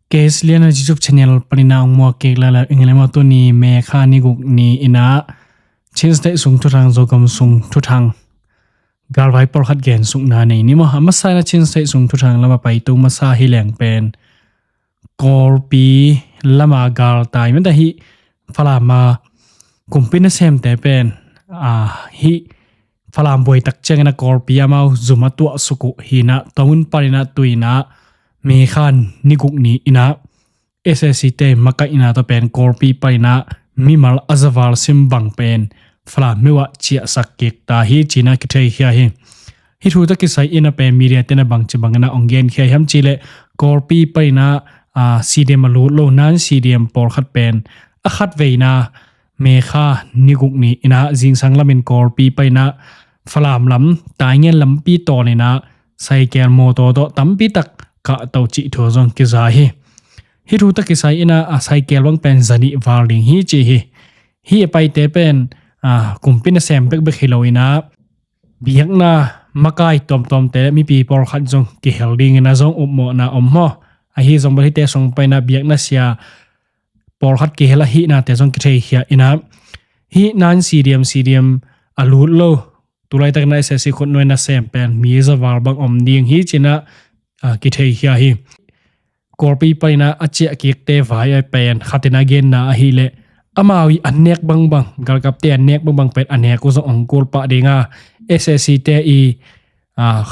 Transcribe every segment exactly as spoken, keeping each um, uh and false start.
Case liana YouTube channel panina ong muak kik lala inglema tuni May kha ni guk ni ina Chin State sung thuthang, Zogam sung thuthang galvai pawlkhat gen sukna nei ni maw. A masa ina Chin State sung thuthang lama pai tung masa hi leng pen Kawlpi lama galtai menta hi Falama kumpi nasemte pen a hi Falam buai tak ciangina Kawlpi amau zuma tuah suk uh hina, tua mun panina tuina May kha ni guk ni ina S A C te makaihna tawh pen Kawlpi panina mimal a zaval sim bang pen Falam meuh ah ciahsak kik ta hi cina kitheikhia hi. Hi thu tawh kisai ina pen media tena bangci bangina ong genkhia hiam cileh Kawlpi panina a C D M a lut lo nan C D M pawlkhat pen a khat veina May kha ni guk ni ina zingsang lamin Kawlpi panina Falam lam Taingen lampi tawnina saikel mawtaw tawh tampi tak kahto cih thu zong kiza hi. Hi thu tawh kisai ina a saikel bang pen zanih val ding hi ci hi. Hi a paite pen a kumpi nasem bekbek hi lo ina biakna makai tuamtuamte mipi pawlkhat zong kihel dingina zong upmawhna om maw. Ahi zong bel hite sung panina biakna sia pawlkhat kihel ahihnate zong kitheikhia ina hi nan C D M, C D M a lut lo tulaitakna S A C khutnuai nasem pen mi zaval bang om ding hi cina kitheikhia hi. Kawlpi panina a ciah kikte vai a pen khatina genna ahileh amau i an nek bangbang, galkapte an nek bangbang pen a nek uh zong ong kulpah dinga S A C te i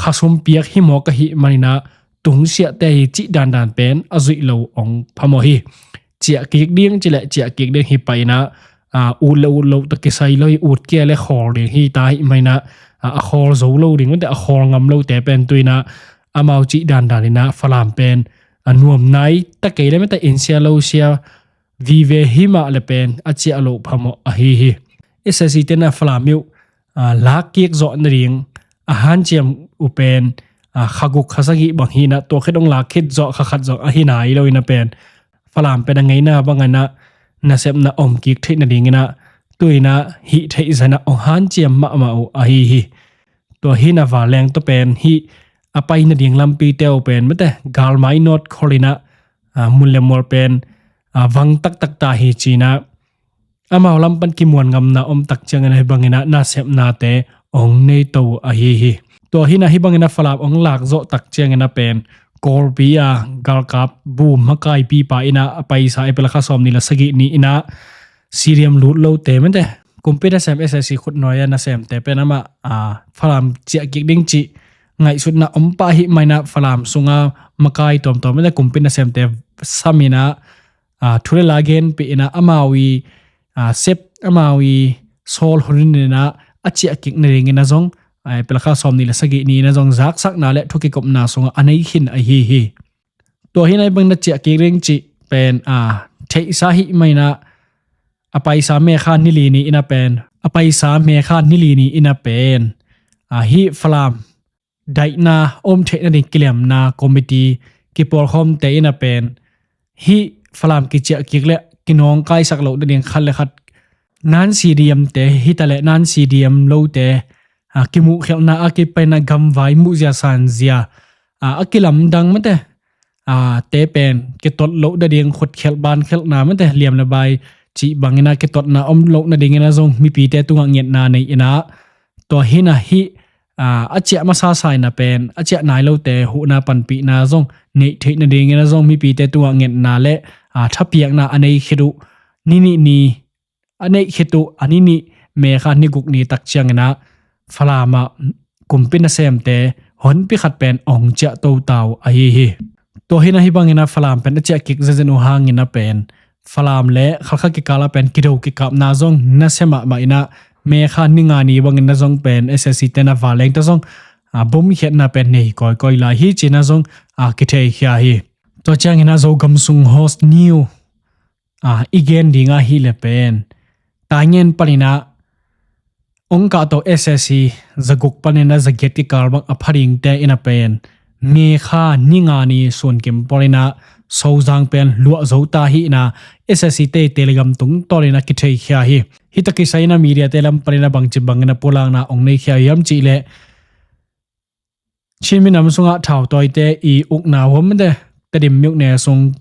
khasum piak hi mawk ahih manina tungsiahte i cih dandan pen a zuih lo ong phamawh hi. Ciah kik ding cileh ciah kik ding hi paina ut le ut lo ta kisai lo hi, ut kia le khawl ding hi ta hih manina a khawl zo lo ding unte a khawl ngam lote pen tuina amau cih dandanina Falam pen a nuamnai ta kei le meta insia lo sia vive hi mah le pen a ciah lo phamawh ahi hi. S A C tena Falam meuh lakkik zawh nading a hanciam uh pen khaguk khasagih bang hina tua khit ong lakkhit zawh khakhat zawh ahi nai lo ina pen Falam pen a ngeina bangana nasepna om kik theih nadingina tuina hih theih zana ong hanciam mahmah uh ahi hi. Tua hina valeng tua pen hih a pai nading lampite uh pen mete galmai nawt kholina mun le mual pen vang taktak ta hi cina amau lam pan kimuan ngamna om tak ciangin ahi bangina nasepnate ong nei to uh ahi hi. Tua hina hi bangina Falam ong lak zawh tak ciangina pen Kawlpi a galkap bu makaipipa ina a paisa April kha sawm ni le sagih ni ina C D M lut lote mete kumpi nasem S A C khutnuai a nasemte pen amah a Falam ciah kik ding cih ngaihsutna om pah hih maina Falam sunga makai tuamtuam mete kumpi nasemte samina thu le la genpih ina amau i sep amau i sawl hun ina a ciah kik nadingina zong April kha sawm ni le sagih ni ina zong zaksakna le thukikopna sunga a nei khin ahi hi. Tua hina hi bangina ciah kik ding cih pen a theihsa hih maina a paisa May kha ni li ni ina pen a paisa May kha ni li ni ina pen a hih Falam daihna om theih nading kiliamna committee kipawlkhawmte ina pen hih Falam kiciah kik le kinawngkaisak loh nading khat le khat nan C D M te hita le nan C D M lote kimuhkhelhna a kipaina gamvai muhzia sanzia a kilamdang mate te pen kitot loh nading khutkhelh bankhelhna mate liam le bai cih bangina kitotna om loh nadingina zong mipite tungah ngetna nei ina tua hina hih a ciah masa saina pen a ciah nai lote huhna panpihna zong neih theih nadingina zong mipite tungah ngetna le thapiakna a nei khit uh ni nih ni a neih khit uh a ni nih May kha ni guk ni tak ciangina Falama kumpi nasemte honpi khat pen ong ciah to ta uh ahi hi. Tua hina hi bangina Falam pen a ciah kik zenzen uh hangina pen Falam le Khalkha kikala pen kido kikapna zong nasia mahmah ina May kha ni nga ni bangina zong pen S A C tena valengte zong a bomkhiatna pen nei kawikawi lai hi cina zong a kitheikhia hi. Tua ciangina Zogam sung host new a i gen dinga hi le pen Taingen panina ong kahto S A C zaguk panina zagiat kikal bang a phadingte ina pen May kha ni nga ni sunkim pawlina Sozang pen luah zo ta hi ina S A C te Telegram tungtawlina kitheikhia hi. Hita kisaina media te lam panina bangci bangina pulakna ong neikhia hiam cih le Chin minam sungah thautawite i ukna huamte Tedim myone sung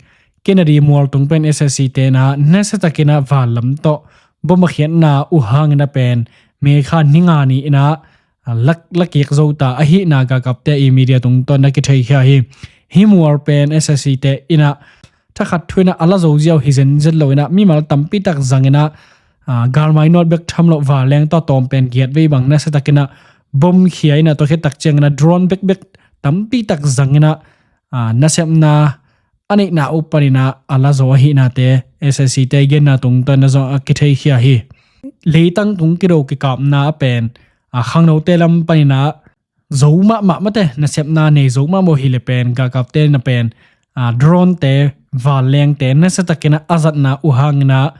Kennedy mualtung pen S A C te in ah nasiatakin ah van lam tawh bom a khiatna uh hangin ah pen May kha ni nga ni in ah, ah, la, la kik zo ta ahihna galkapte i media tungtawn na kitheikhia hi. Hih mual pen S A C te in ah thakhat thu in ah a la zo ziau hi zenzen lo in ah mimal tampi tak zang in ah, ah, galmai nawt bek tham loh vanleng tawh a tawm pen giat vei bang nasiatakin ah bom khia in ah tua khit tak ciangin ah drone bekbek tampi tak zang in ah, ah, nasepna a neihna uh panin ah a la zo ahihnate S A C te genna tungtawn na zong a kitheikhia hi. Leitang tung kido kikapna a pen, ah, khangnote lam panin ah zo mahmah mate nasepna nei zo mahmah hi le pen galkapte na pen, ah, drone te vanlengte nasiatakin ah a zatna uh hangin ah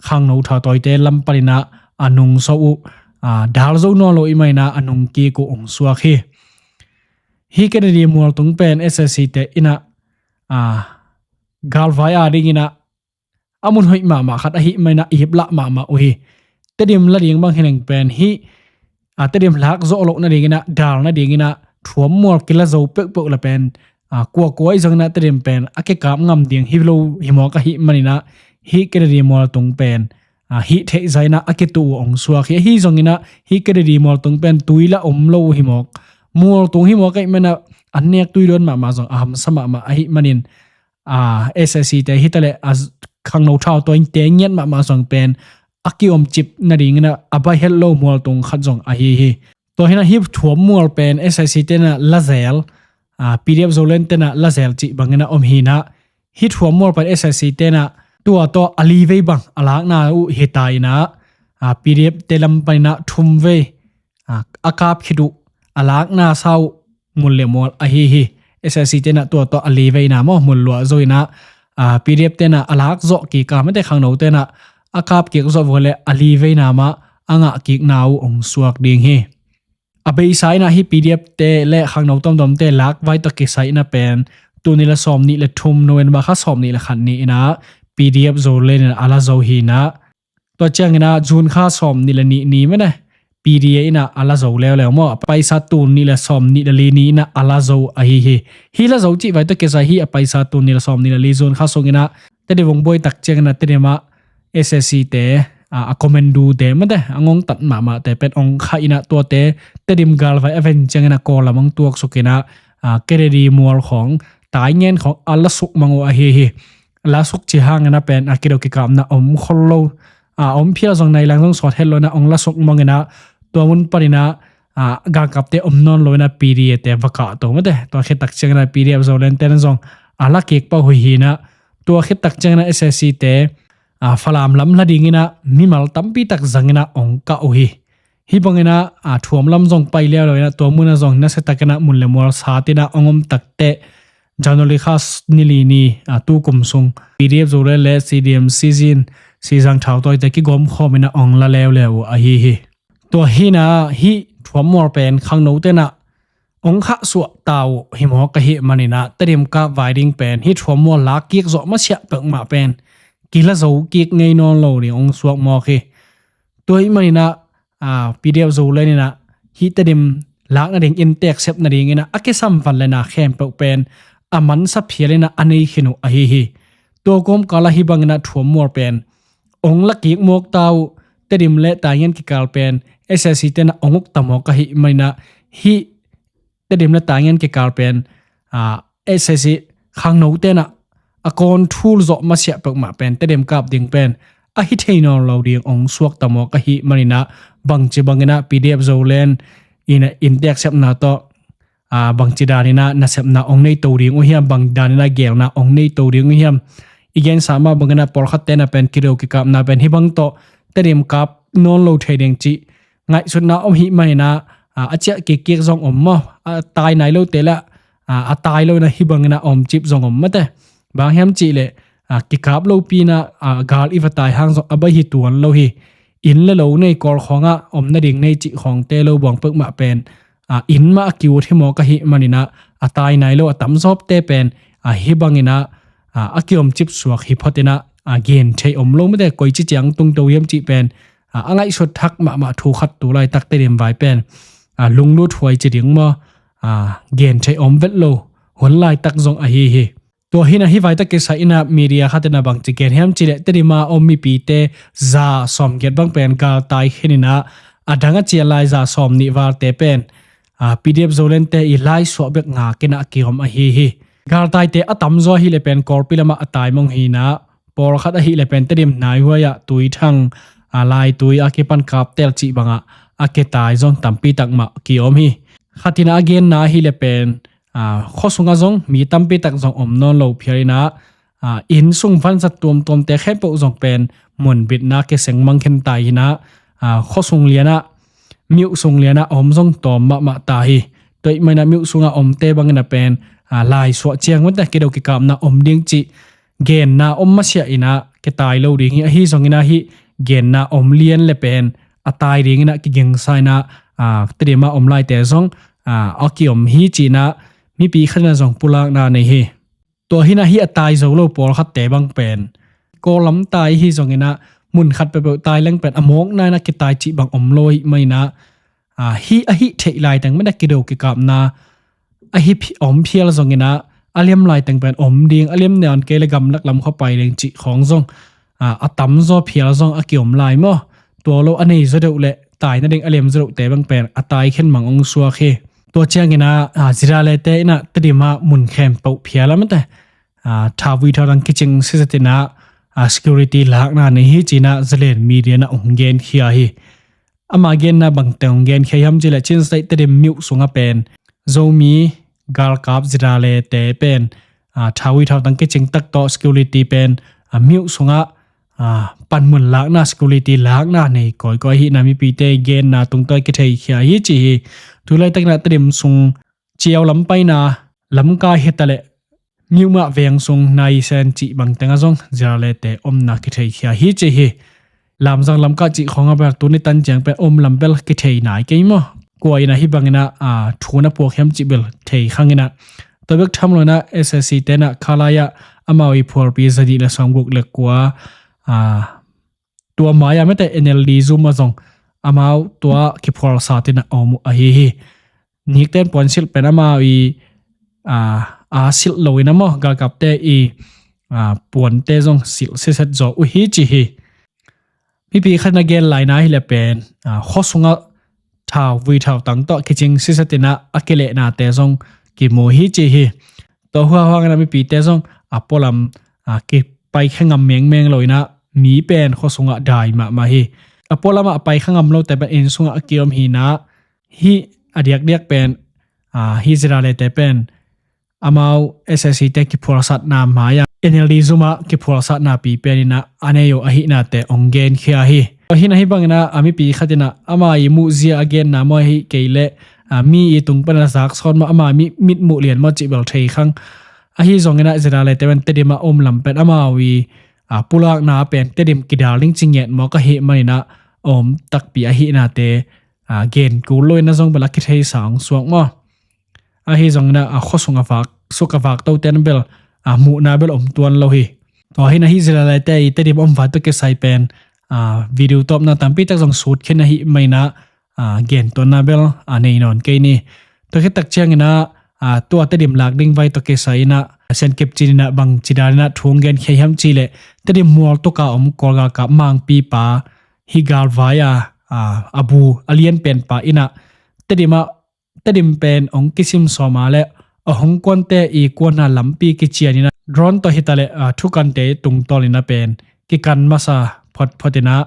khangno thautawite lam panin ah a nungso uh, ah, dal zo nawn lo i manin ah a nungkik uh ong suak hi. Hih Kennedy mualtung pen S A C te in ah, ah, galvai a dingin ah a mun hoih mahmah khat ahih manin ah i hip lah mahmah uh hi. Tedim la ding bang hi leng pen hih, ah, Tedim lak zawh loh nadingin ah dal nadingin ah thuam mual kila zo peuhpeuh la pen, ah, kuakua i zongin ah Tedim pen a kikap ngam ding hi lo hi mawk ahih manin ah hih Kennedy mualtung pen, ah, hih theih zah in ah a kitu uh ong suak hi. Ahi zongin ah hih Kennedy mualtung pen tui la om lo uh hi mawk. Mualtung hi mawk ahih manin ah an nek tui dawn mahmah zong a hamsa mahmah ahih manin, ah, S A C te hi ta le a z-, khangno thautawite ngiat mahmah zong pen a kiomcip nadingin ah a bai het lo mualtung khat zong ahi hi. Tua hi in ah hih thuam mual pen S A C te in ah la zel, ah, P D F Zoland te in ah la zel cih bangin ah om hi in ah hih thuam mual pen S A C te in ah tua tawh a li vei bang a lakna uh hi ta in ah, ah, P D F te lam panin ah thum vei, ah, a kap khit uh a lakna sa uh mun le mual ahi hi. S A C te in ah tua tawh a li veina maw mun luah zo in ah, ah, P D F te in ah a lak zawh kik a mate khangnote in ah a kap kik zawh vua le a li veina mah a ngah kikna uh ong suak ding hi. A beisa in ah hih P D F te le khangno tuamtuamte lak vai tawh kisai in ah pen tul nih le sawm nih le thum November kha sawm nih le khat ni in ah P D F Zoland in ah a la zo hi in ah tua ciangin ah June kha sawm nih le nih ni mate P D A in ah a la zo leuleu maw. A paisa tul nih le sawm nih le li ni in ah a la zo ahi hi. Hih la zo cih vai tawh kisai hih a paisa tul nih le sawm nih le li June kha sungin ah Tedim ong buai tak ciangin ah Tedim ah S A C te, ah, a commando te mate a ngongtat mahmahte pen ong khah in ah tuate Tedim galvai a ven ciangin ah Kawl lam ong tuaksuk in ah, ah, Kennedy mual khawng, taingen khawng a la suk mang uh ahi hi. La suk cih hangin ah pen a kido kikapna om khol lo, ah, om phial zong nai lang zong sawt het lo in ah ong la suk mang in ah tua mun panin ah, ah, galkapte om nawn lo in ah P D A te va kah to mate. Tua khit tak ciangin ah P D F Zoland te in zong a la kik pah uh hi in ah tua khit tak ciangin ah S A C te, ah, Falam lam la dingin ah mimal tampi tak zang in ah ong kah uh hi. Hih bangin ah, ah, thuam lam zong pai leuleu in ah tua mun ah zong nasiatakin ah mun le mual sat in ah ong om tak teh January kha s-, ni li ni, ah, tu kum sung P D F Zoland le C D M Sizin, Sizang thautawite kigawm khawm in ah ong la leuleu uh ahi hi. Tua hi in ah hih thuam mual pen khangnote in ah ong khahsuah ta uh hi mawk ahih manin ah Tedim kap vai ding pen hih thuam mual lak kik zawh masiah peuhmah pen kila zo kik ngei nawn lo ding ong suak mawk hi. Tua ahih manin ah, ah, P D F Zoland in ah hih Tedim lak nading, inntek sep nadingin ah a kisam van le na khempeuh pen a mansa phial in ah a nei khin uh ahi hi. Tua kawmkal ah hih bangin ah thuam mual pen ong la kik mawk ta uh, Tedim le Taingen kikal pen S A C te in ah ong uk ta mawk ahih manin ah hih Tedim le Taingen kikal pen, ah, S A C khangnote in ah a kawn thul zawh masiah peuhmah pen Tedim kap ding pen a hi thei nawn lo ding ong suak ta mawk ahih manin ah bangci bangin ah P D F Zoland in ah inntek sepna tawh, ah, bangci danin ah nasepna ong nei to ding uh hiam, bang danin ah gelna ong nei to ding uh hiam. I gensa mah bangin ah pawlkhatte in ah pen kido kikapna pen hih bang tawh Tedim kap nawn lo thei ding cih ngaihsutna om ahih manin ah, ah, a ciah kikkik zong om maw, a tai nai lote le, ah, a tai lo in ah hih bangin ah a omcip zong om mate. Bang hiam cih leh, ah, kikap lopi in ah, ah, gal i va tai hang zong a bai hi tuan lo hi. Inn le lo nei, Kawl khawng ah om nading nei cih khawngte lo buang peuhmah pen, ah, inn mah a ki-ut hi mawk ahih manin ah a tai nai lo a tamzawpte pen, ah, hih bangin ah, ah, a kiomcip suak hi phot in ah, ah, gen thei om lo mate, koici ciang tung to hiam cih pen, ah, a ngaihsut thak mahmah thu khat tu laitak Tedim vai pen, ah, lunglut huai ci ding maw, ah, gen thei om vet lo hun laitak zong ahi hi. Tua hi-in ah hih vai tawh kisai in ah media khat in ah bangci gen hiam cih leh Tedim a om mipite za sawmgiat bang pen galtai khin in ah a dang a ciah lai za sawmnih valte pen P D F Zolandte i laisuah bek ngak in ah kiom ahi hi. Galtaite a tamzaw ahih leh pen Kawlpi lamah a tai mawk hi-in ah pawlkhat ahih leh pen Tedim naihuai ah Tuithang, Laitui a kipan Kaptel cih bangah a kitai zong tampi tak mah kiom hi. Khat in ah a genna ahih leh pen khuasungah zong mi tampi tak zong om nawn lo phial in ah inn sung vanzat tuamtuamte khempeuh zong pen munbitna kiseng mang khin tai hi-in ah khuasung lianah, myuh sung lianah a om zong tawm mahmah ta hi. Tua ahih manin ah myuh sungah omte bangin ah pen laisuah ciang mate kido kikapna om ding cih genna om masiah in ah kitai lo ding hi. Ahi zongin ah hih genna om lian leh pen a tai dingin ah kigingsa in ah Tedim a om laite zong a kiom hi ci-in ah mipi khat in ah zong pulakna nei hi. Tua hi-in ah hih a tai zo lo pawlkhatte bang pen Kawl lam tai ahi zongin ah mun khat peuhpeuh tai leng pen a mawkna in ah kitai cih bang om lo ahih manin ah hih a hih theih laiteng mate kido kikapna a hi phi-, a om phial zongin ah a liam laiteng pen om ding, a liam nawn kei leh gamlak lam khua pai ding cih khawng zong a tamzaw phial zong a kiom lai maw. Tua lo a nei zaw deuh leh tai nading a liam zaw deuhte bang pen a tai khin mang hong suak hi. Tua ciangin ah ZRA-te in ah Tedim ah mun khempeuh phial a mate thauvui thautang kicing siset in ah security lakna nei hi ci-in ah Zalen media in ah hong genkhia hi. Ama genna bangteng hong genkhia hiam cih leh Chin State Tedim myuh sungah pen Zomi galkap ZRA-te pen thauvui thautang kicing tak tawh security pen myuh sungah panmun lakna, security lakna nei kawikawi ahihna mipite genna tungtawn kitheikhia hi ci hi. Tu laitakin ah Tedim sung Ciau lam paina Lamka hi ta leh Myoma veng sung Naisen cih bangteng ah zong ZRA-te omna kitheikhia hi ci hi. Lamzang Lamka cih khawng ah bel tuni tan ciang pen om lam bel kithei nai kei maw. Kua in ah hih bangin ah thu na puak hiam cih bel thei khang in ah, tua bek tham lo in ah SAC-te in ah Khalai ah amau i phualpi zanih leh sawmguk leh kua tua mai-ah mate NLD zum ah zong amau tua kiphualsat in ah a om uh ahi hi. Nikten puansilh pen amau i a silh lo in ah maw, galkapte i puante zong silh siset zaw uh hi ci hi. Mipi khat in a gen laina hi leh pen khuasungah thauvui thautang tawh kicing siset in ah a kilehnate zong kimu hi ci hi. Tua huahuang in ah mipite zong a pualam a kipai khe ngam mengmeng lo in ah mi pen khuasungah dai mahmah hi. A pualamah a pai kha ngam lote pen inn sungah a kiom hi in ah hih a diakdiak pen hih ZRA-te pen amau SAC-te kiphualsatna mai-ah NLD zum ah kiphualsatna pi pen in ah a nei uh ahihnate hong genkhia hi. Tua hi in ah hih bangin ah a mipi khat in ah ama i muhzia a genna maw, ahih kei leh mi i tung pan a zak sawt maw, ama mitmuh lian maw cih bel thei khang. Ahi zongin ah ZRA-te pen Tedim ah om lam pen amau i pulakna pen Tedim kidal ding ci ngiat mawk ahih manin ah a om takpi ahihnate gen kul lo in ah zong bel a kitheisa hong suak maw. Ahi zongin ah a khuasung a vak, suk a vak tote in bel a muhna bel om tuan lo hi. Tua hi in ah hih ZRA-te i Tedim om vai tawh kisai pen video tawpna tampi tak zong sut khin ahih manin ah gentuanna bel a nei nawn kei ni. Tua khit tak ciangin ah tua Tedim lak ding vai tawh kisai in ah Sian Kip Cin in ah bangci dan in ah thu hong genkhia hiam cih leh Tedim mual tuk a om Kawl galkap mangpipa hih galvai a a bu a lian penpa in ah Tedim ah Tedim pen hong kisim sawm a leh a hong kuante i kuanna lampi kician in ah drone tawh hi ta leh thukante tungtawn in ah pen kikan masa photphot in ah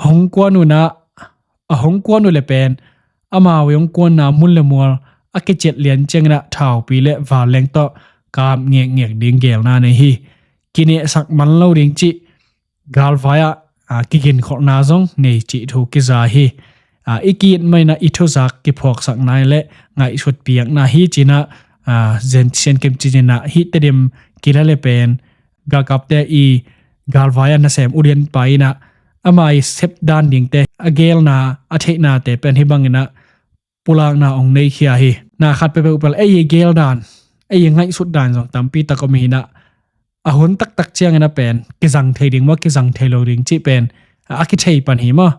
hong kuan uh in ah a hong kuan uh leh pen amau i hong kuanna mun leh mual a kiciat lian ciangin ah thaupi leh vanleng tawh kap ngekngek ding gelna nei hi. Kinehsak man lo ding cih galvai ah kiginkholhna zong nei cih thu kiza hi. I ki-it manin ah i thuzak kiphuaksak nai leh ngaihsut piakna hi ci in ah Sian Kip Cin in ah hih Tedim kila leh pen galkapte i galvai ah nasem ulianpa in ah ama i sep dan dingte a gelna a theihnate pen hih bangin ah pulakna hong neikhia hi. Na khat peuhpeuh pen ei i gel dan, ei i ngaihsut dan zong tampi tak om hi in ah a hun taktak ciangin ah pen kizang thei ding maw, kizang thei lo ding cih pen a kithei pan hi maw.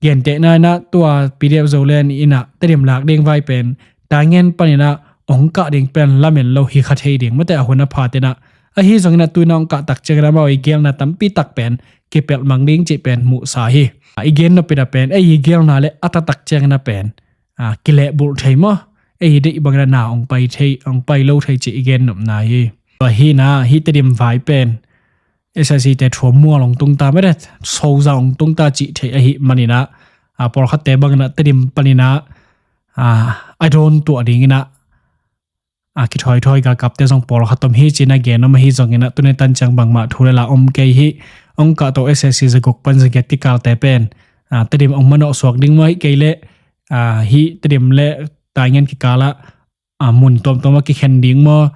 Gentehna in ah tua PDF Zoland in ah Tedim lak ding vai pen Taingen panin ah hong kah ding pen lamen lo hi kha thei ding mate, a hun a pha tenah. Ahi zongin a tuina hong kah tak ciangin amau i gelna tampi tak pen kipelh mang ding cih pen muhsa hi. I gen nopin a pen ei i gelna le a ta tak ciangin a pen kilehbulh thei maw, ei i deih bangin a na hong pai thei, hong pai lo thei cih i gen nopna hi. Tua hi na, hih Tedim vai pen S S C te thuam mual hong tungta mate, soza hong tungta cih theih ahih maninah, pawlkhatte banginah Tedim paninah a dawn tuah dinginah a kithoithoi galkapte zong pawlkhat om hi cina gen om ahi zonginah tuni tan ciang bangmah thu le la om kei hi. Hong kah tawh S S C zaguk pan zagiat kikalte pen Tedim hong manawh suak ding maw, hih kei leh hih Tedim le Taingen kikalah mun tuamtuam a kikhen ding maw,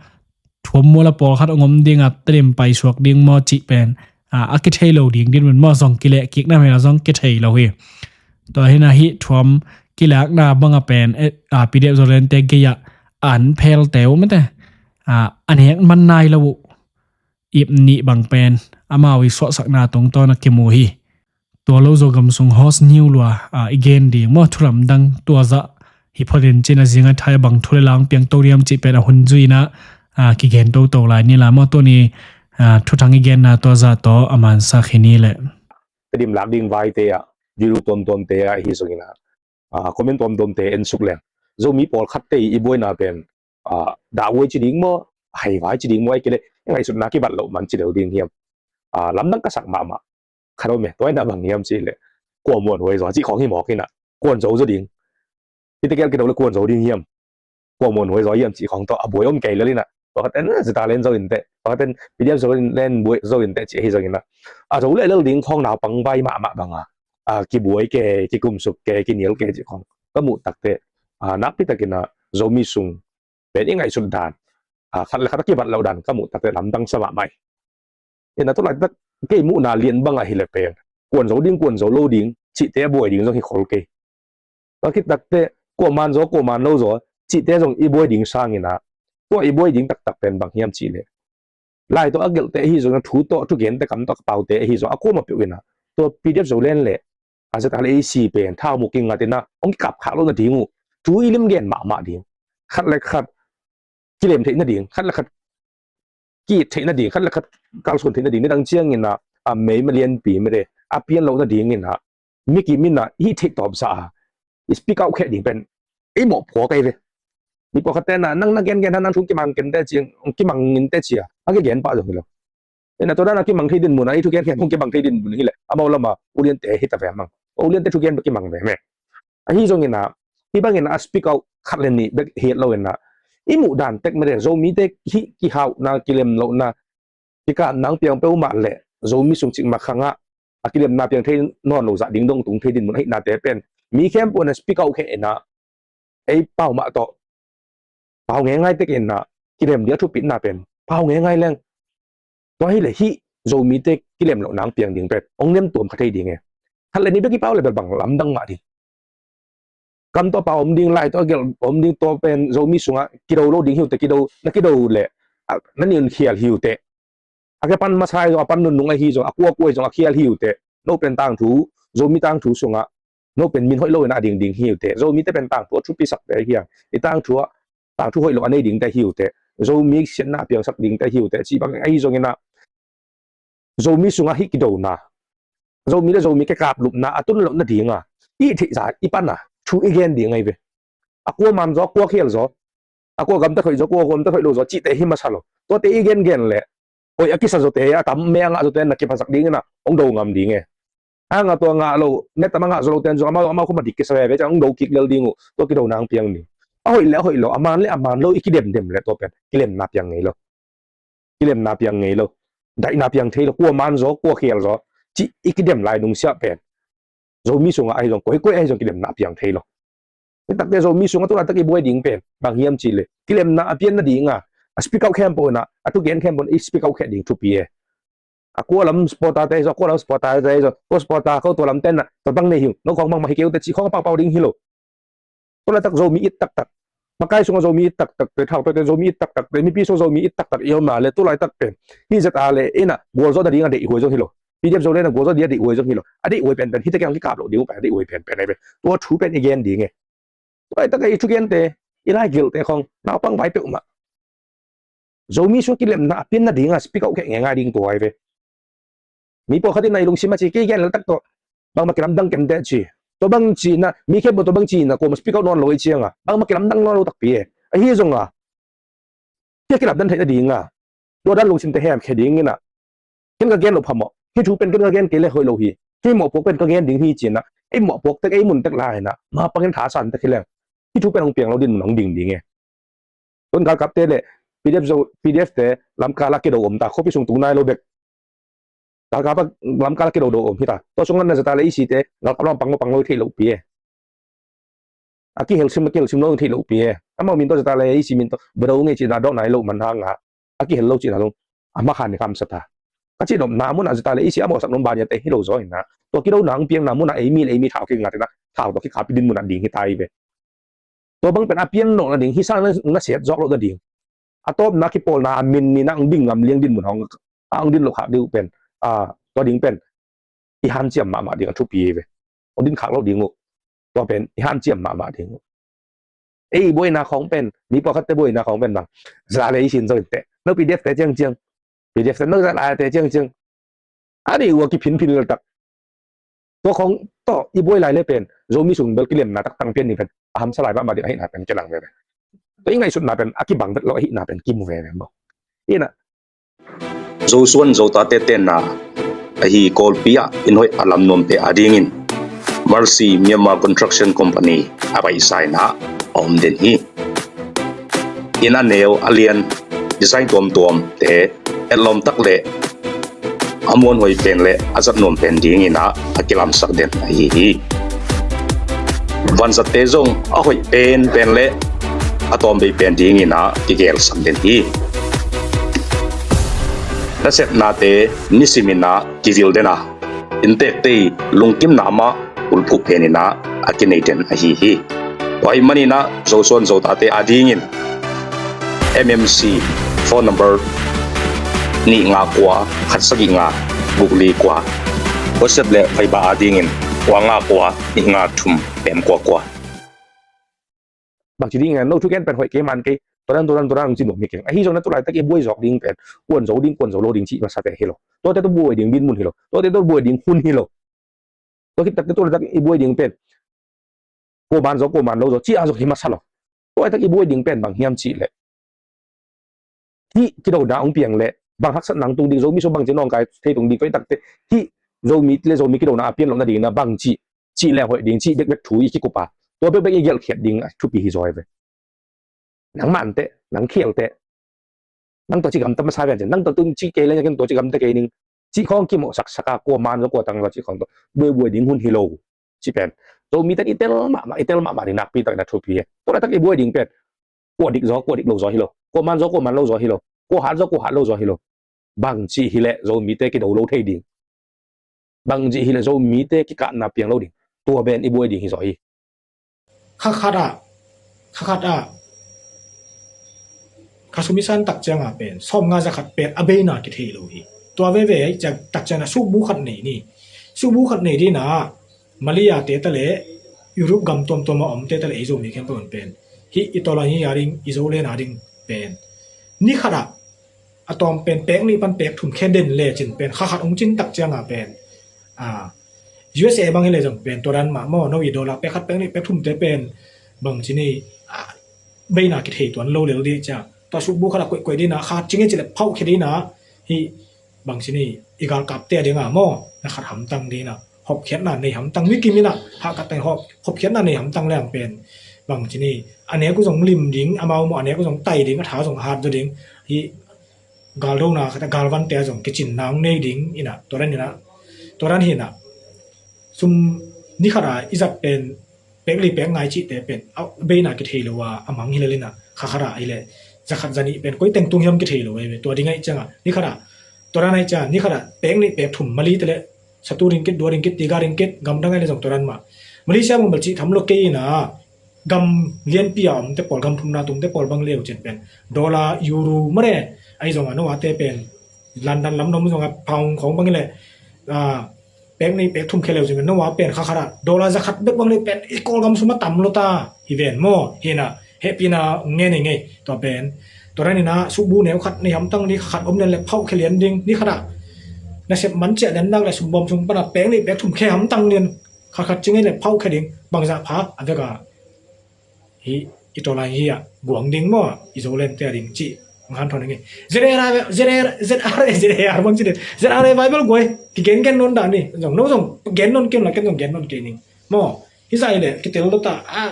thuam mual a pawlkhat hong om dinga Tedim paisuak ding maw cih pen a kithei lo ding din mun maw, zong kilehkikna mena zong kithei lo hi. Tua hina hih thuam kilakna banga pen P D F Zolandte gei-ah an phelte uh mate, a nek man nai lo uh ip nih bang pen amau i suahsakna tungtawn a kimu hi. Tua lo Zogam sung host niu lua i gen ding maw, thulamdang tua zah hi photin cina zinga thai a bang thu le lang piang to diam cih pen a hun zuina kigen toto lai ni la maw, tuani thuthang i genna tua zah tawh a mansak hi ni leh. Tedim lak ding vaite ah, video tuamtuamte ah hi zongina comment tuamtuamte en suk leng, Zomi pawlkhatte i buaina pen dahhuai ci ding maw, haivai ci ding maw, ai kei leh ngaihsutna kibat loh man ci deuh ding hiam? Lamdang ka sak mahmah khat om e, tua ina bang hiam cih leh, kua muanhuai zaw cih khawng hi mawk inah, kuan zo zaw ding. Hite kel kido le kuan zo ding hiam? Kua muanhuai zaw hiam cih khawng tawh a buai om kei lel inah, pakhaten Zeta len zo inteh, pakhaten P D F zo len buai zo inteh cih ahi zonginah, a zo lehlel ding khawng naupang vai mahmah banga kibuai ke, kikumsuk ke, kinial ke cih khawng ka muh takteh, nakpi takinah Zomi sung pen i ngaihsut dan, khat le khat a kibat loh dan ka muh takteh lamdang sa mahmah hi. Ina tu laitak kei muhna lian bang ahi le pen kuan zo ding, kuan zo lo ding cihte a buai ding zong hi khol kei. Tua khit takteh kua man zaw, kua man lo zaw cihte zong i buai ding sanginah, tua i buai ding taktak pen bang hiam cih leh, lai tawh a gelhte ahi zongin, thu tawh, thugente kam tawh ka paute ahi zong a kuamah peuh inah, tua P D F Zoland le a Zeta le A C pen thau mu kingatinah hong kikapkhak loh nading uh thu i limgen mahmah ding, khat le khat kilem theih nading, khat le khat ki-it theih nading, khat le khat kalsuan theih nading, nidang cianginah a meima lianpi mete a pian loh nadinginah mikim inah hih theih tawpsa a i speak out kheh ding pen ei mawhphua kei ve. Mi pawlkhatte na nang na gengen ha, nang thu kimang kente ci, kimang inte cia a kigen pah zong hi lo. Ina tua dana kimang thei din mun a i thugen khempeuh kimang thei din mun hileh amau lama uliante hita ve mang, uliante thugen bek kimang ve me. Ahi zonginah hih banginah a speak out khat le nih bek hi lo inah, i muh dan tek mete Zomite hih kihauhna, kilem lohna, kikapna piang peuhmah le Zomi sung cikmah khangah a kilemna piang thei nawn lo zah ding dong tung thei din mun ahihnate pen mi khempeuh na speak out kheh inah, ei pau mah tawh pau ngeingai tekinah kilem ding a thupitna pen pau ngeingai leng. Tua hileh hih Zomite kilem loh nang piang ding pen hong nem tuam kha thei ding e. Khat le nih bek i pau le bel bang lamdang mah ding. Kam tawh pau om ding, lai tawh a gelh om ding, tua pen Zomi sungah kido lo ding hi uh teh, kido na kido leh na ninkhial hi uh teh. A ke pan masa hi zong, a pan nunnung ahi zong, a kuakua hi zong a khial hi uh teh. No pen tangthu, Zomi tangthu sungah no pen min hoih lo in a dingding hi uh teh. Zomite pen tangthu a thupisakte hi a, i tangthu ah tangthu hoih lo a nei dingte hi uh teh. Zomi siatna a piangsak dingte hi uh teh cih bang ahi zonginah Zomi sungah hih kidona, Zomi le Zomi kikaplupna a tun loh nadinga i theihsa i pana thu i gen ding ahi ve. A kua man zaw, a kua khial zaw, a kua gamtat hoih zaw, kua gamtat hoih lo zaw cihte hi masa lo. Tuate i gengen leh hoih a kisa zawte, a tam me a ngah zawte na kiphasak dingin ah hong do ngam ding e. A ngah tua ngah lo, me tam a ngah zaw lote zong amau, amau khawm a dik kisa veve ciang hong do kik lel ding uh. Tua kido nang piang ni. A hoih le a hoih lo, a man le a man lo i kidemdem leh tua pen kilemna piang ngei lo. Kilemna piang ngei lo. Daihna piang thei lo, kua man zaw, kua khial zaw cih i kidem lai nungsiah pen Zomi sungah ahi zong, koi koi ahi zong kilemna piang thei lo. Hi takte Zomi sungah tu laitak i buai ding pen bang hiam cih leh kilemna a pian nadinga a speak out khempeuh in ah, a thugen khempeuh in i speak out kheh ding thupi e. A kua lam supporter te hi zaw, a kua lam supporter te hi zaw, kua supporter ko tua lam ten ah tua bang nei hi uh, no khawng bangmah hi kei uh te cih khawng a paupau ding hi lo. Tu laitak Zomi it taktak, makai sungah Zomi it taktak te, thau te, Zomi it taktak te, mipi sungah Zomi it taktak i om a leh tu laitak pen hih zet a leh in ah gualzawh nading a deihhuai zong hi lo. P D F Zoland a gualzawh ding a deihhuai zong hi lo. A deihhuai penpen hihte kiang kikap loh ding uh pen a deihhuai penpen ahi pen. Tua thu pen i gen ding e. Tu laitak a i thugente I lai gelhte khong naupang vai peuhmah. Zomi sung kilemna a pianna dinga speak out kheh ngeingai ding tua hi ve. Mi pawlkhat in a i lungsim a ci, kei gen leltak tawh bangmah kilamdang kemteh ci. Tua bang cihna, mi khempeuh tua bang cihna kuama speak out nawn lo i cianga bangmah kilamdang nawn lo takpi e. Ahi zonga hia kilamdan theihna dinga tua dan lungsimte hemkhia dingina, ken ka gen loh phamawh, hih thu pen ken ka gen kei le hoih lo hi, hih mawhpuak pen ka gen ding hi cinah ei mawhpuak tek, ei mun tek lai inah mapangin thasan tek hi leng hih thu pen hong piang lo dinmun hong ding ding e. Tun galkapte le P D F zo, P D F te lamkala kido om ta, khuapi sung tung nai lo bek. Galkapa lamkala kido do om hi ta. Tua sung na zata le isi te galkap lam pang lo pang lo thei lo pi e. A kihel sim, a kihel sim lo thei lo pi e. Amau min tua zata le isi min tua bado ngei cina dawh nai lo man hanga a kihel lo cina zong a makhan ni kham sa ta. Ka cin om na mun a zata le isi amau sak nom ban ya te hi lo zo ina. Tua kido na ang piang na mun a ei mi le ei mi thau ki nga te na thau tua ki khapi dinmun a ding hi ta i ve. Tua bang pen a pian loh nading, hih sang na, na siat zawk loh nading, a tawpna kipawlna a min ni na ang ding ngam liang dinmun hong a ang din loh khak ding uh pen, a, tua ding pen i hanciam mahmah ding a thupi hi ve. Hong din khak loh ding uh. Tua pen i hanciam mahmah ding uh. Ei i buaina khawng pen, mi pawlkhatte buaina khawng pen bang, za le i sin zo in teh no P D F te ciangciang, P D F te no za lai te ciangciang a nih ua kiphinphin leltak. Tua khawng tawh i buai lai le pen Zomi sung bel kilemna tak tang pian ding pen a hamsa lai mahmah ding ahihna pen kilang veve. Tua i ngaihsutna pen a kibang vet lo ahihna pen kimu veve maw? Ina Zosuan Zotate tenna ahi Kawlpi ah inn hoih a lam nuamte adingin Mercy Myanmar Construction Company a paisa inah a om den hi. Inn a neu a lian design tuamtuamte etlawm tak le a muanhuai pen le a zat nuam pen dinginah a kilamsak den ahi hi. Vanzatte zong a hoih pen pen le a tawmbei pen dinginah kigelsak den hi. Nasepnate nisiminah kivil dena inntekte i lungkimna mah ulphuh peninah a kinei den ahi hi. Tua ahih maninah Zosuan Zotate adingin M M C phone number nih nga kua khat sagih nga guk li kua, WhatsApp le Viber adingin kua nga kua nih nga thum pem kua kua. Bangci ding no thugen pen hoih kei man kei, tua dan tua dan tua dan ci nuam hi keng. Ahi zong na tu laitak i buai zawk ding pen kuan zo ding kuan zo lo ding cih masate hi lo. Tuate tu buai ding dinmun hi lo. Tuate tu buai ding hun hi lo. Tua khit takte tu laitak i buai ding pen kuaman zo kuaman lo zo ci a zo hi masa lo. Tua laitak i buai ding pen bang hiam cih leh hih kidona hong piang leh bang haksatna hong tung ding, Zomi sung bangci nawngkai thei tung ding, tua i takte hih Zomi le Zomi kidona a pian lohna dingna bangci cih leh hoih ding cih bekbek thu i kikup a, tua bekbek i gelhkhiat ding a thupi hi zaw hi ve. Nang manteh, nang khialteh, nang tua ci gamta masa vian cin, nang tua tung ci kei le nyakin tua ci gamta kei ning cih khawng kimawh saksak a, kua man zaw kua tang zaw cih khawng tua buaibuai ding hun hi lo. Ci pen Zomite i tel mahmah, i tel mahmah ding nakpi tak in a thupi hi. Tua laitak i buai ding pen kua dik zaw kua dik lo zaw hi lo, kua man zaw kua man lo zaw hi lo, kua hat zaw kua hat lo zaw hi lo. Bangci hileh Zomite kido lo thei ding, bangci hileh Zomite kikahna piang lo ding, tua pen i buai ding hi zaw hi. Khakhat ah, khakhat ah ka sumisan tak cianga pen sawm nga za khat pek a beina kithei lo hi. Tua veve tak cianga sukbu khat nei ni. Sukbu khat nei dina Malaysia te ta le Europe gam tuamtuam a om te ta le ei Zomi khempeuh pen hih i tawlan hi a ding, i Zoland a ding pen ni khat ah a tawm pen pek nih pan pek thum khen den le cin pen khakhat hong cin tak cianga pen, a, U S A bang hi le zong pen tua dan mah maw, no i dollar pek khat pek nih pek thum te pen bangci ni, a, beina kithei tuan lo lel dih cia. Tua sukbu khat a koihkoih dina khat cinge ci le phauh khia dina hi. Bangci ni i galkapte a dinga maw, na khat hamtang dina, hopkhiatna nei hamtang, mi kim ina hahkat teng hop, hopkhiatna nei hamtang leng pen bangci ni a nek uh zong lim ding, amau maw a nek uh zong tai ding, a tha zong hat zaw ding hi. Galdona khat a galvante a zong kicin nang nei ding ina, tua dan ina, tua dan hi ina. Sum ni khat a i zat pen pek li pek ngai cihte pen a beina kithei lo a, a mang hi le lina, khakhat a hi le za khat za nih pen koi teng tung hiam kithei lo ve. Tua ding ahi cianga ni khat a, tua dan ahi cianga ni khat a pek nih pek thum Mali te le satu ringgit, dua ringgit, tiga ringgit, gamdang ahi le zong tua dan mah. Malaysia bang bel cih tham lo kei ina, gam lianpi a omte pawl, gam thumna tungte pawl bang leu cin pen dollar, euro mare ahi zonga no ate pen London lam nom zonga pound khawng bang hi le, a, pek nih pek thum khe leu cin pen no a pen khakhat a dollar za khat bek bang le pen i Kawlgam sum a tam lo ta hi ven maw? Hi ina Hehpihna ngen ei ngei tua pen. Tua dan in a suhbu neu khat nei hamtang ni khat om nen le phauh khe lian ding ni khat ah. Na sep man ciah lian nak le sumbawm sung pan a pek nih pek thum khe hamtang nen khat khat ci ngei le phauh khe ding bangzah pha a vek a. Hi i tawlai hi a guang ding maw i Zoland te a ding cih ngan thawn ngei. ZRA bang ci den ZRA Bible guai kigen gen non dah ni zong no zong gen non ken la ken zong gen non kei ning maw. Hi zai le kitel dota a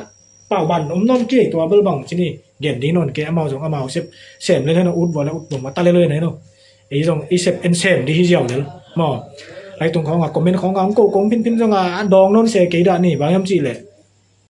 pau ban om non kei tua bel bang ci ni gen ding non kei amau zong amau sep sem le le no ut vua le ut bom a ta le le no. Ei zong i sep en sem di hi ziau lel maw. Lai tung khawng a comment khawng a ang ko kong pin pin zong a dawng non se kei dah ni bang yam ci le.